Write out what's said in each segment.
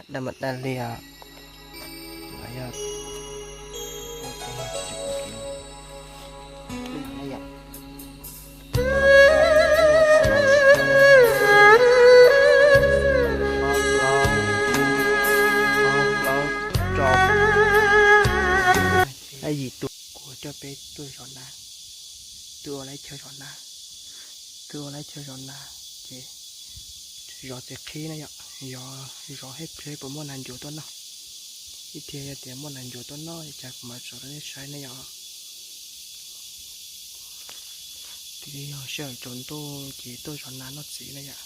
Dab mas dab liag, yog yim tus kuv coj peb tuaj zov nas, tuaj ua laib chaw zov nas, tuaj ua laib chaw zov nas ces zov txiv qhib na yom, zov, zov ib pliag puas muaj nas ncuav tuaj noj. Ib pliag yog tias muaj nas ncuav tuaj noj cas kuv mam tso rau nej saib na yom. Tiam sis yog sij hawm tsaus ntuj ces tuaj zov nas noj txiv na yom.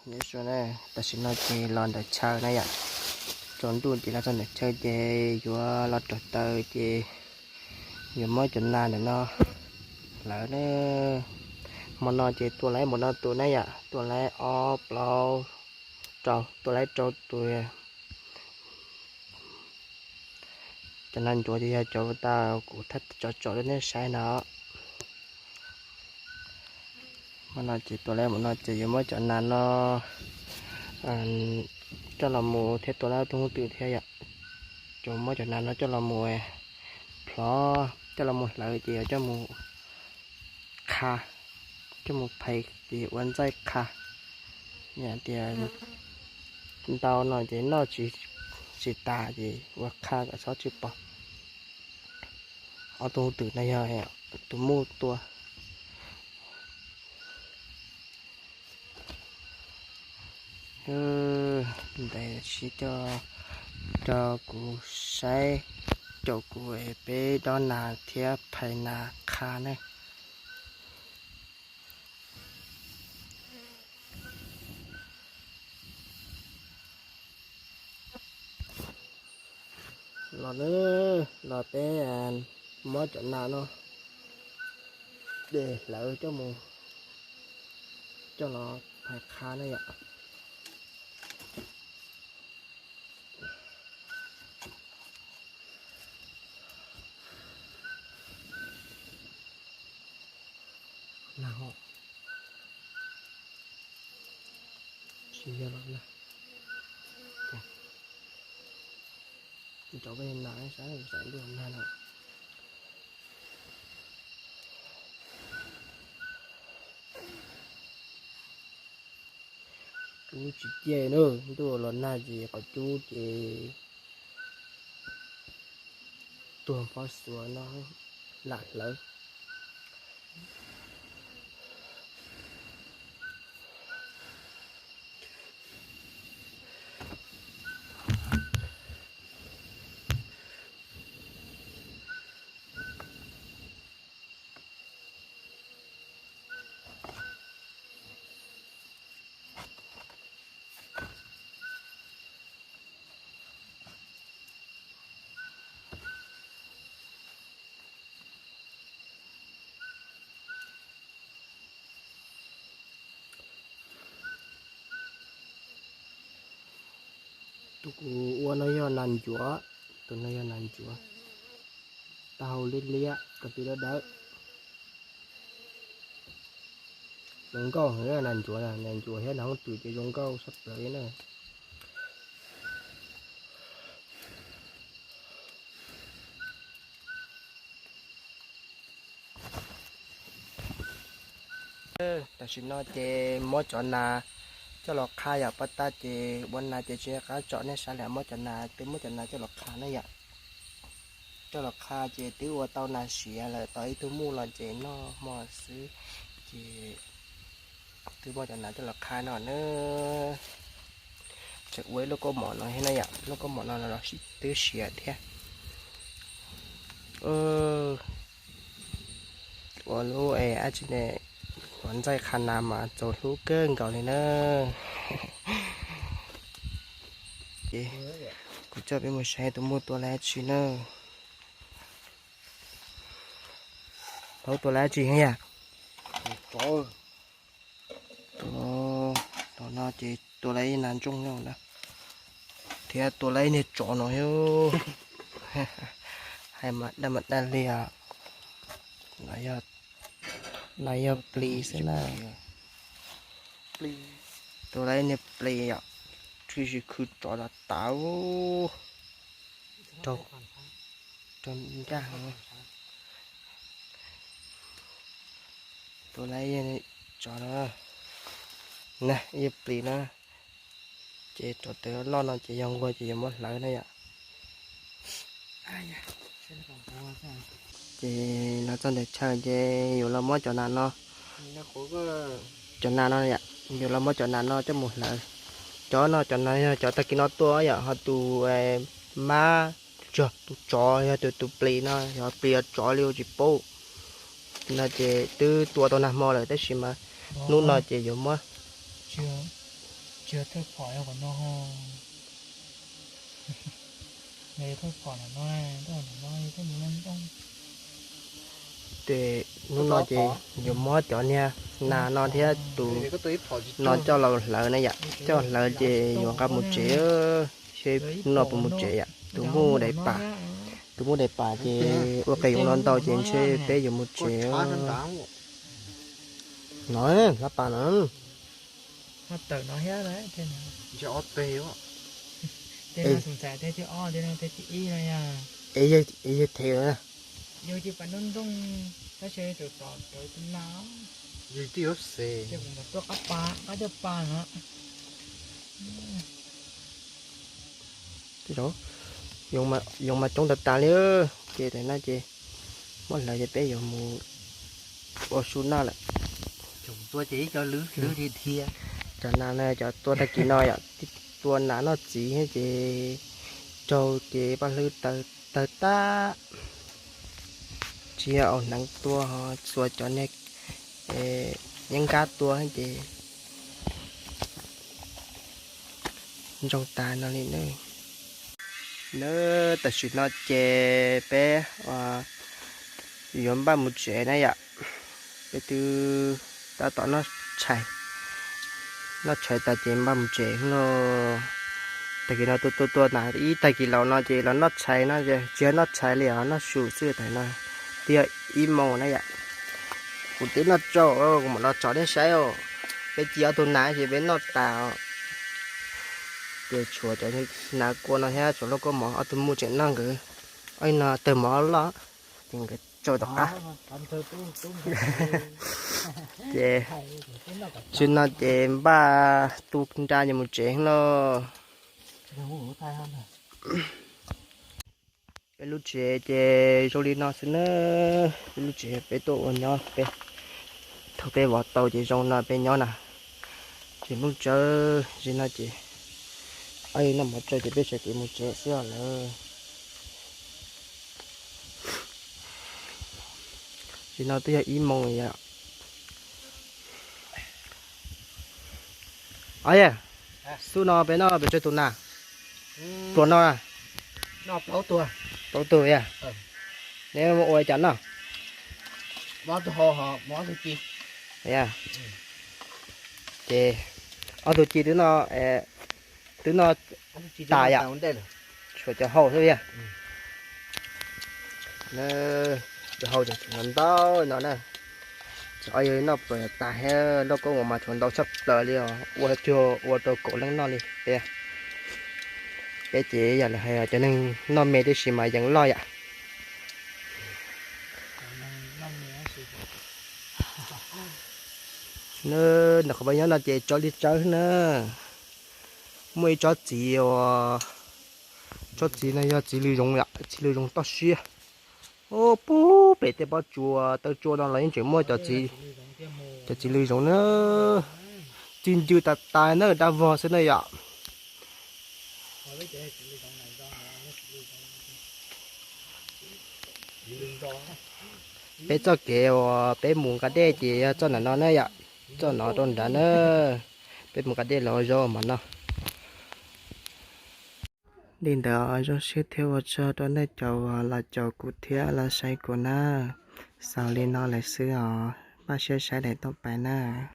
Nyob zoo na, tam sim no ces los ntawm chaw na yom. Tsaus ntuj ces los txog ntawm chaw ces yuav los rauv taws ces yuav muab cov nas ntawm no hlawv na. Hmo no ces tua laib npaum no tus na yom, tua laib ob plaub rau, tua laib rau tus. Cov nas ncuav ces yog cov uas tau kuv thaij tsom tsom rau nej saib no. Hmo no ces tua laib npaum no ces yuav muab cov nas no coj los mus thiab tua laib tus hub twm thiab yom. Ces muab cov nas no coj los mus plhov, coj los mus hlawv ces yuav coj mus qha, coj mus phais ces ua ntxaij qha. Yog tias ntau no ces noj tsis tas ces ua qha kom txhob tsis pom. Ob tug twm no yog tus muj tua. Ntawd sib coj rau kuv saib, caum kuv es peb dob nas thiab phais nas qha ne. Los, los peb muab cov nas no de hlawv coj mus, coj los phais qha na yom. Nas ho tsis yog los na. Cov peb nas xav xav ntuj nag no. Cub tsis ciaj na, ntuj los nag ces qhov cub ces tuag nphob xuav no lam hlawv. Tus kuv ua no yog nas ncuav, tus no yog nas ncuav, taub hau liab liab, ko tw dawb dawb. Zoo nkauj heev nas ncuav, nas ncuav thiab nas hooj twm ces zoo nkauj tshaj plaws li na. Tam sim no ces muab cov nas coj los qha yom, paj tab ces ua nas ces tsis nco qab tsom nej saib lawm, muab cov nas, twb muab cov nas coj los qha na yom. Coj los qha ces twb ua tau nas siav lawm, tau ib tug muj los ces noj hmo xwb. Ces twb muab cov nas coj los qha no na. Tseem ua ib lub kaub mom no thiab na yom, lub kaub mom no los twb siav thiab. Ua lub es dab tsi ne, ua ntxaij qha nas mas txaus hlub kawg nkaus li na. Ces kuv Peb mus saib tus muj tua lawv dab tsi na. Thaub tua lawv dab tsi yom? Tus no ces tua lawv ib nas ntsooj no na, thiab tua lawv ib niag tsov no. Hais mas daj mas daj li os. No yog plis xwb na. Tua lawv ib niag plis yom, tshwj sim khwv tsov tas tas rau ncaj. Tua lawv tsov no, na ib plis na. Ces tsov tawv loj no ces yog nquag ces yuav muab hlawv na yom. Ces los txog ntawm chaw ces yuav los muab cov nas no, cov nas no yom, yuav los muab cov nas no coj mus hlawv. Cov no, cov nas yog cov tag kis no tua yom, ho tus mab, tus tsov yog tus, tus plis no, yog plis yog tsov li ua tsis paub. No ces twb tua tau nag hmo lawm tab sis mas hnub no ces yuav muab. Ces hnub no ces yuav muab cov niag nas no thiab tus no coj los hlawv na yom, coj los hlawv ces yuav nqa mus tsev, seb hnub no puas mus tsev yom. Tus muj daim pam, tus muj daim pam ces ua qe yoov no ntau ces ntshe peb yuav mus tsev. No, lab pas no. Ho tawm no thiab. Es yawg them, yoov mas coob tas tas li. Ces tam no ces muab hlawv ces peb yuav mus ua su noj lawm. Cov nas no cov tua tag kis no yom, tua nas noj txiv ces raug ces paj hlwb tawg tag. Tsis yog au hneev tua, xuas cov niag yeeb nkab tua ces ntsoog tas no li na. Nawb, tam sim no ces peb yuav npaj mus tsev na yom. Peb twb tab tom noj tshais, noj tshais tas ces npaj mus tsev lauj. Tag kis no tua tua tua nas ib tag kis laus no ces los noj tshais no, tsis yog noj tshais li os, noj su xwb. Tam no twb yog ib moos na yom. Kuv twb noj tsau, kuv mam los tso nej saib os. Peb ci ob tug nas ces peb noj tas os. Ces tshuav cov nas kua no thiab tshuav lauj kaub mov, ob tug muj tseem noj nkawd. Ob no tawg mov loj ces nkawd tsau tom qab. Ces tsis no ces npaj tu nra ces mus tsev lauj. Peb lub tsev ces zoo li no xwb na. Peb lub tsev peb tuaj ua nyob peb, thaum peb vov tau ces zoo no peb nyob na. Ces Hmoob Tsawb zim no ces, noj mov tsau ces peb sawv kev mus tsev xwb os lawm. Zim no twb yog ib moos yom. Os, xub no peb noj pes tsawg tus nas? Pluas no na. Plaub tug yom. Neb ua li cas noj? Ces ob tug ci twb noj, twb noj tas yom. Tshuav cov hau xwb yom. Cov hau ces tshuav ntau no na. Ces ob yawg noj pluas tas thiab, lauj kaub mov mas tshuav ntau tshaj plaws li os, ua cuag ua rau kaum leej noj li peb. Peb ces yam li hais cov neeg noj me tib si mas yeej loj yom. Nws qhov peb nyob no ces tsob li tsawb na. Muaj ib tsob txiv uas, tsob txiv no yog txiv lws zoov yom, txiv lws zoov toj siab. Pub pem tej pob tsuas taw tsua no los yeej tseem muaj cov txiv, cov txiv lws zoov na. Txi ncw tas tas na, dab vog xwb na yom. Peb txoj kev uas peb mus nqa dej ces yog txoj nram no na yom, txoj no rau nrad na. Peb mus nqa dej los zaub mas no. Li ntawd zoo siab thiab ua tsaug rau nej cov uas los caum kuv thiab los saib kuv na. Xaus li no lawm xwb os, npaj siab saib daim toj pais na.